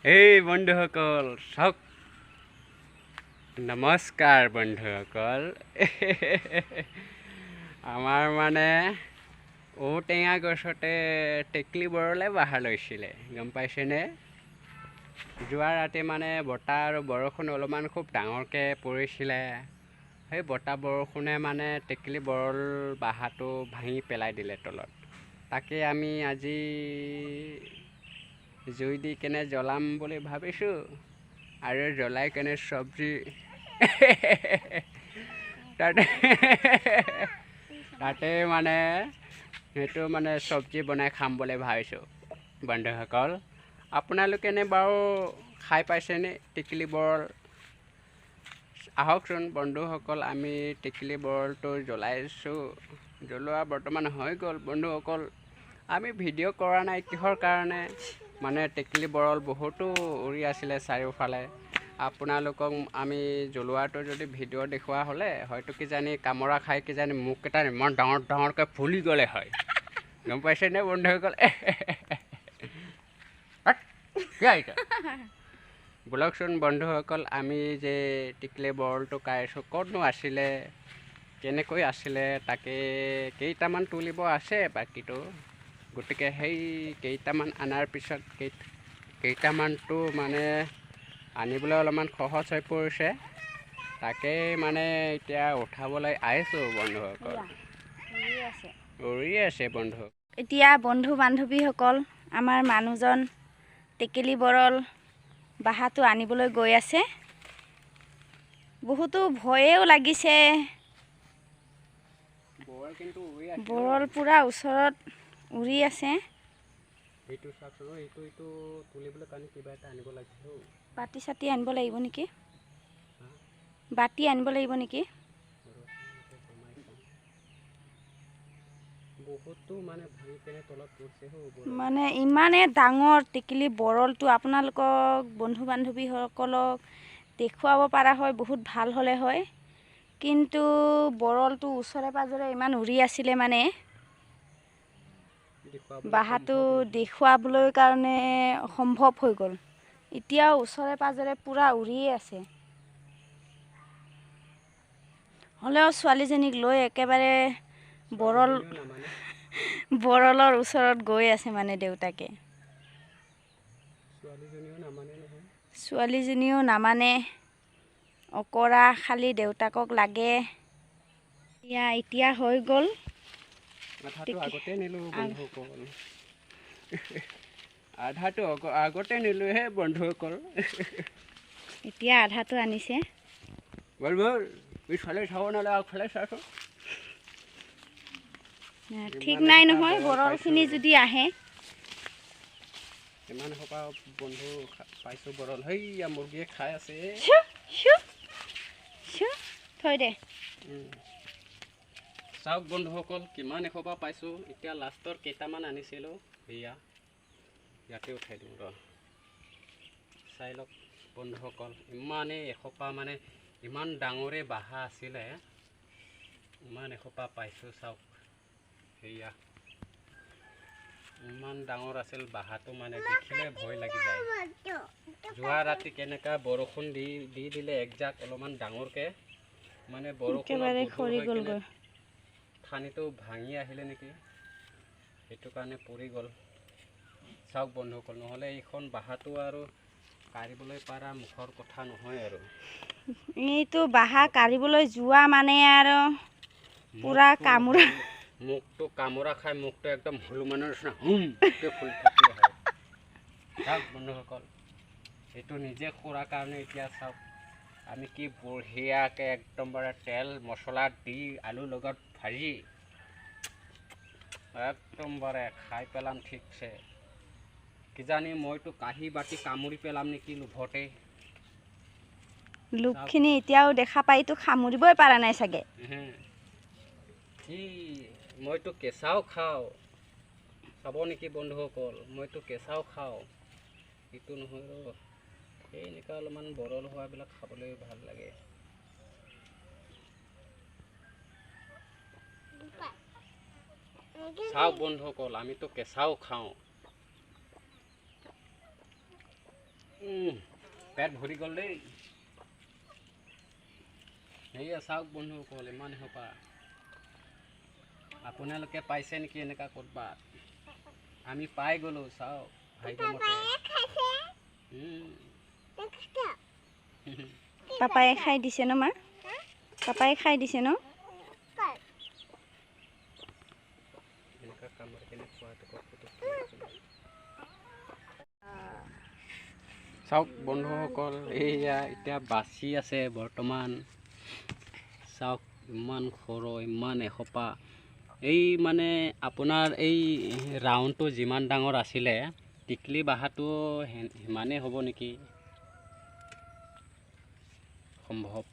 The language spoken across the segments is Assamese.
এই বন্ধুসকল চাওক, নমস্কাৰ বন্ধুসকল। আমাৰ মানে ঔটেঙা গছতে টেকলি বৰলে বাঁহ লৈছিলে, গম পাইছেনে? যোৱা ৰাতি মানে বতাহ আৰু বৰষুণ অলপমান খুব ডাঙৰকৈ পৰিছিলে। সেই বতাহ বৰষুণে মানে টেকেলি বৰল বাঁহটো ভাঙি পেলাই দিলে তলত। তাকে আমি আজি জুই দি কেনে জ্বলাম বুলি ভাবিছোঁ, আৰু জ্বলাই কেনে চব্জি তাতে তাতে মানে সেইটো মানে চব্জি বনাই খাম বুলি ভাবিছোঁ। বন্ধুসকল, আপোনালোকে নে বাৰু খাই পাইছেনে টেকেলি বৰল? আহকচোন বন্ধুসকল, আমি টেকেলি বৰলটো জ্বলাইছোঁ। জ্বলোৱা বৰ্তমান হৈ গ'ল বন্ধুসকল। আমি ভিডিঅ' কৰা নাই কিহৰ কাৰণে, মানে টেকেলি বৰল বহুতো উৰি আছিলে চাৰিওফালে। আপোনালোকক আমি জ্বলোৱাটো যদি ভিডিঅ' দেখুওৱা হ'লে হয়তো কিজানি কামোৰা খাই কিজানি মুখকেইটা ইমান ডাঙৰ ডাঙৰকৈ ফুলি গ'লে হয়, গম পাইছেনে বন্ধুসকল? ব'লকচোন বন্ধুসকল, আমি যে টিকলি বৰলটো কাটিছোঁ, ক'তনো আছিলে, কেনেকৈ আছিলে, তাকে কেইটামান তুলিব আছে বাকীটো। গতিকে সেই কেইটামান অনাৰ পিছত কেইটামানটো মানে আনিবলৈ অলপমান সহজ হৈ পৰিছে। তাকেই মানে এতিয়া উঠাবলৈ আহিছোঁ বন্ধুসকল। উৰি আছে বন্ধু। এতিয়া বন্ধু বান্ধৱীসকল, আমাৰ মানুহজন টেকেলি বৰল বাঁহটো আনিবলৈ গৈ আছে। বহুতো ভয়েও লাগিছে, বৰল পুৰা ওচৰত উৰি আছে। বাতি চাতি আনিব লাগিব নেকি? বাতি আনিব লাগিব নেকি? মানে ইমানে ডাঙৰ টেকেলি বৰলটো, আপোনালোকক বন্ধু বান্ধৱীসকলক দেখুৱাব পৰা হয় বহুত ভাল হ'লে হয়, কিন্তু বৰলটো ওচৰে পাজৰে ইমান উৰি আছিলে, মানে বাঁহটো দেখুৱাবলৈ কাৰণে অসম্ভৱ হৈ গ'ল। এতিয়াও ওচৰে পাজৰে পূৰা উৰিয়ে আছে। হ'লেও ছোৱালীজনীক লৈ একেবাৰে বৰল বৰলৰ ওচৰত গৈ আছে মানে দেউতাকে। ছোৱালীজনীও নামানে, অকৰা খালি দেউতাকক লাগে। এতিয়া হৈ গ'ল। আধাটো আগতে নিলোহে বন্ধুসকল। এতিয়া আধাটো আনিছে। বল বল, পিছফালে চাব নহ'লে আগফালে চাচোন। ঠিক নাই নহয়, বৰলখিনি যদি আহে। ইমান সোপা বন্ধু পাইছোঁ বৰল। সেইয়া মুৰ্গীয়ে খাই আছে। থৈ দে। চাওক বন্ধুসকল, কিমান এসোপা পাইছোঁ। এতিয়া লাষ্টৰ কেইটামান আনিছিলোঁ, সেয়া ইয়াতে উঠাই দিওঁ ৰ। চাই লওক বন্ধুসকল, ইমানেই এসোপা মানে ইমান ডাঙৰে বাঁহা আছিলে, ইমান এসোপা পাইছোঁ। চাওক, সেয়া ইমান ডাঙৰ আছিল বাঁহটো, মানে দেখিলে ভয় লাগি যায়। যোৱা ৰাতি কেনেকুৱা বৰষুণ দি দি দিলে একজাক অলপমান ডাঙৰকৈ, মানে বৰষুণ ঠানিটো ভাঙি আহিলে নেকি, সেইটো কাৰণে পৰি গ'ল। চাওক বন্ধুসকল, নহ'লে এইখন বাঁহটো আৰু কাঢ়িবলৈ পৰা মুখৰ কথা নহয় আৰু। এইটো বাঁহা কাঢ়িবলৈ যোৱা মানে আৰু পুৰা কামোৰা, মুখটো কামোৰা খাই মুখটো একদম হনুমানৰ নিচিনা হুমকে ফুলি থাকিলে হয়। চাওক বন্ধুসকল, এইটো নিজে কৰাৰ কাৰণে এতিয়া চাওক আমি কি বঢ়িয়াকৈ একদমবাৰে তেল মছলা দি আলুৰ লগত ভাজি একদমবাৰে খাই পেলাম ঠিকছে। কিজানি মইতো কাঁহী বাতি কামুৰি পেলাম নেকি লোভতে। লোভখিনি এতিয়াও দেখা পাইতো কামুৰিবই পৰা নাই চাগে। কি মইতো কেঁচাও খাওঁ, চাব নেকি বন্ধুসকল? মইতো কেঁচাও খাওঁ, এইটো নহয় ৰ। এই এনেকুৱা অলপমান বৰল হোৱাবিলাক খাবলৈ ভাল লাগে। চাওক বন্ধুসকল, আমিতো কেঁচাও খাওঁ। পেট ভৰি গ'ল দেই। সেয়া চাওক বন্ধুসকল, ইমান এসোপা। আপোনালোকে পাইছে নেকি এনেকুৱা ক'ৰবাত? আমি পাই গ'লো, চাওক ভাগ্যমতে। পাপাই খাই দিছে ন মা? পাপাই খাই দিছে ন? চাওক বন্ধুসকল, এইয়া এতিয়া বাচি আছে বৰ্তমান। চাওক ইমান সৰু, ইমান এসোপা। এই মানে আপোনাৰ এই ৰাউণ্ডটো যিমান ডাঙৰ আছিলে, টিকলি বাঁহটো সিমানেই হ'ব নেকি সম্ভৱ।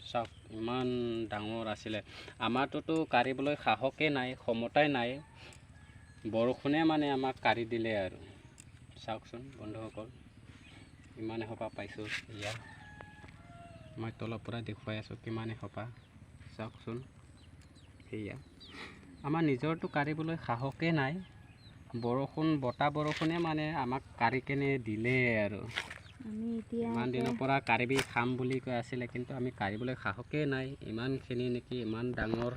চাওক ইমান ডাঙৰ আছিলে। আমাৰটোতো কাঢ়িবলৈ সাহসেই নাই, ক্ষমতাই নাই। বৰষুণে মানে আমাক কাঢ়ি দিলে আৰু। চাওকচোন বন্ধুসকল, ইমান এসোপা পাইছোঁ। এয়া মই তলৰ পৰা দেখুৱাই আছোঁ কিমান এসোপা, চাওকচোন। সেয়া আমাৰ নিজৰটো কাঢ়িবলৈ সাহসেই নাই। বৰষুণ, বতাহ বৰষুণে মানে আমাক কাঢ়ি কেনে দিলে আৰু। ইমান দিনৰ পৰা কাঢ়িবি খাম বুলি কৈ আছিলে, কিন্তু আমি কাঢ়িবলৈ সাহসেই নাই। ইমানখিনি নেকি ইমান ডাঙৰ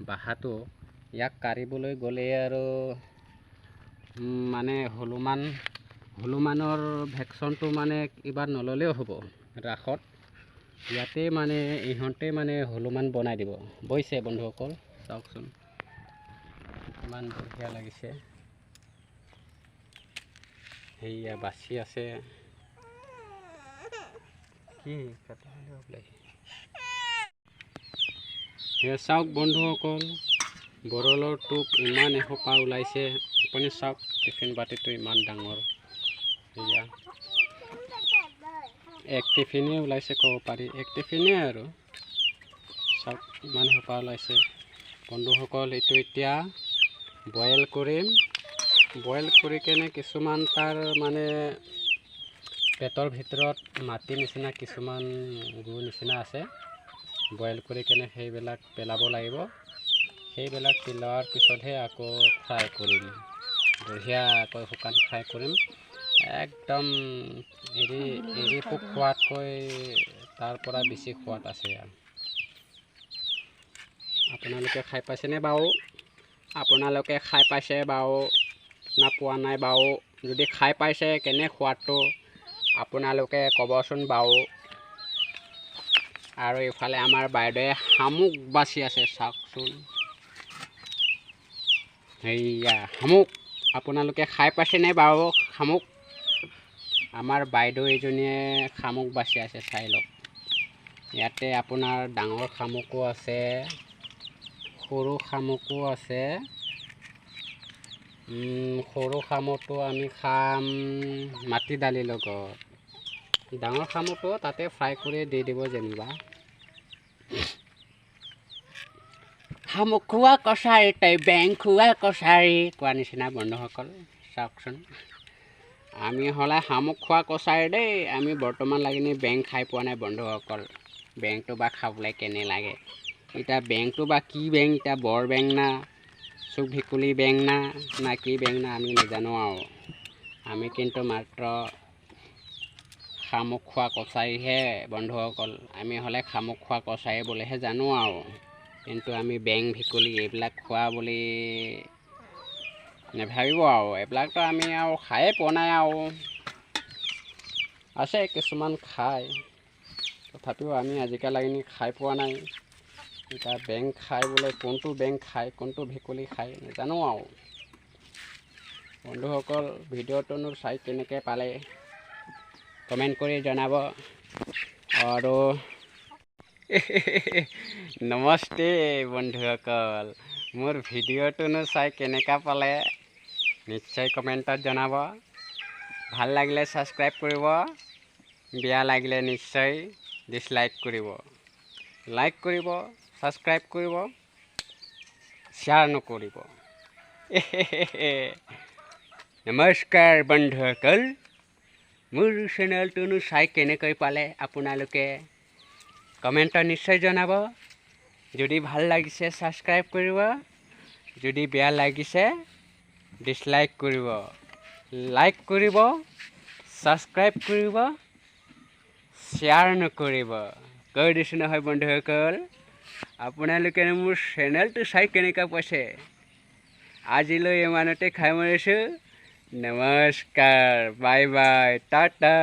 বাঁহটো, ইয়াক কাঢ়িবলৈ গ'লে আৰু মানে হনুমানৰ ভেকচনটো মানে কিবা নল'লেও হ'ব ৰাসত। ইয়াতে মানে ইহঁতে মানে হনুমান বনাই দিব বুজিছে বন্ধুসকল। চাওকচোন ইমান বঢ়িয়া লাগিছে। সেয়া বাচি আছে। কি সেয়া চাওক বন্ধুসকল, বৰলৰ টোপ ইমান এসোপা ওলাইছে। আপুনি চাওক টিফিন বাতিটো ইমান ডাঙৰ। সেয়া এক টিফিনে ওলাইছে ক'ব পাৰি, এক টিফিনে আৰু। চাওক ইমান এসোপা ওলাইছে বন্ধুসকল। এইটো এতিয়া বইল কৰিম। বইল কৰি কেনে কিছুমান তাৰ মানে পেটৰ ভিতৰত মাটি নিচিনা কিছুমান গু নিচিনা আছে, বইল কৰি কেনে সেইবিলাক পেলাব লাগিব। সেইবিলাক পেলোৱাৰ পিছতহে আকৌ ফ্ৰাই কৰিম, বঢ়িয়াকৈ শুকান ফ্ৰাই কৰিম। একদম এৰি এৰি পোক খোৱাতকৈ তাৰ পৰা বেছি সোৱাদ আছে। আপোনালোকে খাই পাইছেনে বাৰু? আপোনালোকে খাই পাইছে বাৰু না পোৱা নাই বাৰু? যদি খাই পাইছে কেনে সোৱাদটো আপোনালোকে ক'বচোন বাৰু। আৰু ইফালে আমাৰ বাইদেৱে শামুক বাচি আছে, চাওকচোন। সেয়া শামুক, আপোনালোকে খাই পাইছেনে বাৰু শামুক? আমাৰ বাইদেউ এজনীয়ে শামুক বাচি আছে, চাই লওক। ইয়াতে আপোনাৰ ডাঙৰ শামুকো আছে, সৰু শামুকো আছে। সৰু শামুকটো আমি খাম মাটি দালিৰ লগত, ডাঙৰ শামুকটো তাতে ফ্ৰাই কৰি দি দিব যেনিবা। শামুক খোৱা কছাৰী তই বেং খোৱা কছাৰী কোৱা নিচিনা বন্ধুসকল। চাওকচোন, আমি হ'লে শামুক খোৱা কছাৰী দেই। আমি বৰ্তমান লাগিনি বেং খাই পোৱা নাই বন্ধুসকল। বেংটো বা খাবলৈ কেনে লাগে এতিয়া, বেংটো বা কি বেং, এতিয়া বৰ বেং না চুক ভেকুলী বেং না না কি বেং না আমি নাজানো আৰু। আমি কিন্তু মাত্ৰ শামুক খোৱা কছাৰীহে বন্ধুসকল। আমি হ'লে শামুক খোৱা কছাৰী বুলিহে জানো আৰু, কিন্তু আমি বেং ভেকুলী এইবিলাক খোৱা বুলি নাভাবিব আৰু। এইবিলাকতো আমি আৰু খায়ে পোৱা নাই আৰু। আছে কিছুমান খায়, তথাপিও আমি আজিকালি খাই পোৱা নাই। এতিয়া বেং খাই বোলে কোনটো বেং খায়, কোনটো ভেকুলী খায় নাজানো আৰু। বন্ধুসকল, ভিডিঅ'টোনো চাই কেনেকৈ পালে কমেণ্ট কৰি জনাব। আৰু নমস্তে বন্ধুসকল, মোৰ ভিডিঅ'টোনো চাই কেনেকুৱা পালে নিশ্চয় কমেণ্টত জনাব। ভাল লাগিলে ছাবস্ক্ৰাইব কৰিব, বেয়া লাগিলে নিশ্চয় ডিছলাইক কৰিব। লাইক কৰিব, ছাবস্ক্ৰাইব কৰিব, শ্বেয়াৰ নকৰিব। নমস্কাৰ বন্ধুসকল, মোৰ চেনেলটোনো চাই কেনেকৈ পালে আপোনালোকে কমেণ্টত নিশ্চয় জনাব। যদি ভাল লাগিছে ছাবস্ক্ৰাইব কৰিব, যদি বেয়া লাগিছে ডিছলাইক কৰিব, লাইক কৰিব, ছাবস্ক্ৰাইব কৰিব, শ্বেয়াৰ নকৰিব। কৈ দিছোঁ নহয় বন্ধুসকল, আপোনালোকে মোৰ চেনেলটো চাই কেনেকুৱা পাইছে। আজিলৈ ইমানতে খাই মাৰিছোঁ। নমস্কাৰ, বাই বাই, টাটা।